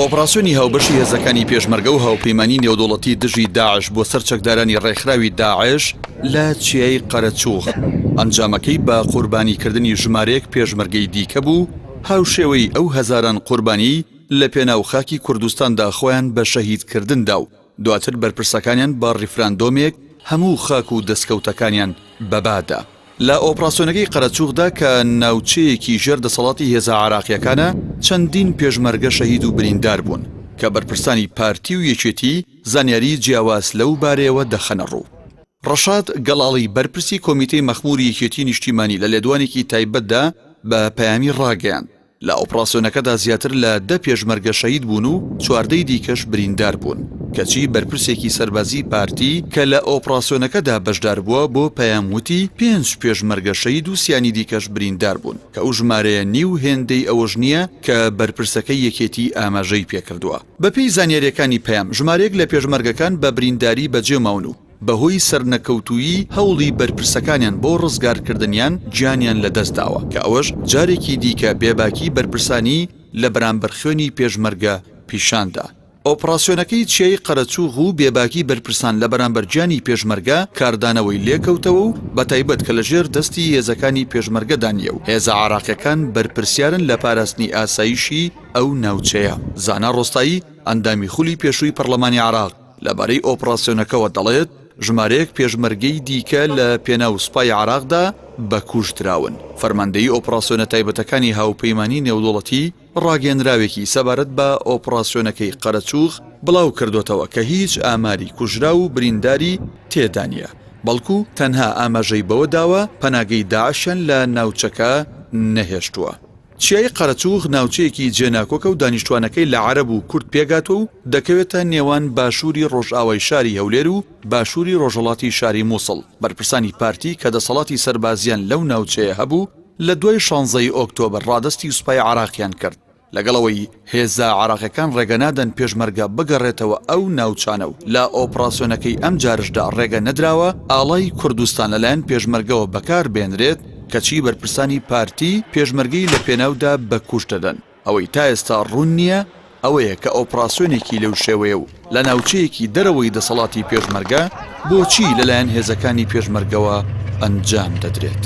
ئۆپراسیۆنی هاوبەشی هێزەکانی پێشمەرگە و هاوپەیمانی نێودەوڵەتی دژی داعش بۆ سەر چەکدارانی ڕێکخراوی داعش لە چیای قەرەچووغ، ئەنجامەکەی بە قوربانیکردنی ژمارەیەک پێشمەرگەی دیکە بوو، هاوشێوەی ئەو هەزاران قوربانیەی لە پێناو خاکی کوردستاندا خۆیان بە شەهیدکردن دا و دواتر بەرپرسەکانیان بە ڕیفراندۆمێک هەموو خاک و دەستکەوتەکانیان بەبا دا. لە ئۆپراسیۆنەکەی قەرەچوغدا کە ناوچەیەکی ژێر دەسەڵاتی هێزە عێراقییەکانە، چەندین پێشمەرگە شەهید و بریندار بوون، کە بەرپرسانی پارتی و یەکێتی زانیاری جیاواز لەو بارەیەوە دەخەنە ڕوو. ڕەشاد گەڵاڵی بەرپرسی کۆمیتەی مەخموری یەکێتی نیشتیمانی لە لێدوانێکی تایبەتدا بە پەیامی ڕاگەیاند، لە ئۆپڕاسیۆنەکەدا زیاتر لە دە پێشمەرگە شەهید بوون و چواردەی دیکەش بریندار بوون، کەچی بەرپرسێکی سەربازی پارتی کە لە ئۆپڕاسیۆنەکەدا بەشدار بووە بۆ پەیام وتی پێنج پێشمەرگە شەهید و سیانی دیکەش بریندار بوون کە ئەو ژمارەیە نیو هێندەی ئەوەش نییە کە بەرپرسەکەی یەکێتی ئاماژەی پێکردووە. بەپێی زانیارییەکانی پەیام ژمارەیەک لە پێشمەرگەکان بە برینداری بەجێماون و بەهۆی سەرنەکەوتوویی هەوڵی بەرپرسەکانیان بۆ ڕزگارکردنیان گیانیان لەدەستداوە، کە ئەوەش جارێکی دیکە بێباکی بەرپرسانی لە بەرامبەر خوێنی پێشمەرگە پیشاندا. ئۆپڕاسیۆنەکەی چیای قەرەچوغ و بێباکی بەرپرسان لە بەرامبەر گیانی پێشمەرگە کاردانەوەی لێکەوتەوە و بەتایبەت کە لەژێر دەستی هێزەکانی پێشمەرگەدا نییە و هێزە عێراقیەکان بەرپرسیارن لە پاراستنی ئاسایشی ئەو ناوچەیە. زانا ڕۆستایی، ئەندامی خولی پێشووی پەڕلەمانی عێراق، لەبارەی ئۆپڕاسیۆنەکەوە دەڵێت، ژمارەیەک پێشمەرگەی دیکە لە پێناو سوپای عێراقدا بە کوشتراون. فەرماندەیی ئۆپڕاسیۆنە تایبەتەکانی هاوپەیمانی نێودەوڵەتی ڕاگەیەنراوێکی سەبارەت بە ئۆپڕاسیۆنەکەی قەرەچوغ بڵاوکردۆتەوە کە هیچ ئاماری کوژراو و برینداری تێدا نییە، بەڵکو تەنها ئاماژەی بەوە داوە پەناگەی داعشیان لە ناوچەکە نەهێشتووە. چیای قەرەچوغ ناوچەیەکی جێناکۆکە و دانیشتوانەکەی لە عەرەب و کورد پێکهاتووە و دەکەوێتە نێوان باشووری ڕۆژئاوای شاری هەولێر و باشووری ڕۆژهەڵاتی شاری موسڵ. بەرپرسانی پارتی کە دەسەڵاتی سەربازییان لەو ناوچەیە هەبوو، لە دوای شانزەی ئۆکتۆبەر ڕادەستی سوپای عێراقیان کرد. لەگەڵ ئەوەی هێزە عێراقیەکان ڕێگە نادەن پێشمەرگە بگەڕێتەوە ئەو ناوچانە و لە ئۆپڕاسیۆنەکەی ئەمجارشدا ڕێگە نەدراوە ئاڵای کوردستان لەلایەن پێشمەرگەوە بەکار بێنرێت، کەچی بەرپرسانی پارتی پێشمەرگەی لە پێناودا بە کوشت دەدەن. ئەوەی تا ئێستا ڕوون نییە ئەوەیە کە ئۆپڕاسیۆنێکی لەو شێوەیە و لە ناوچەیەکی دەرەوەی دەسەڵاتی پێشمەرگە بۆچی لەلایەن هێزەکانی پێشمەرگەوە ئەنجام دەدرێت؟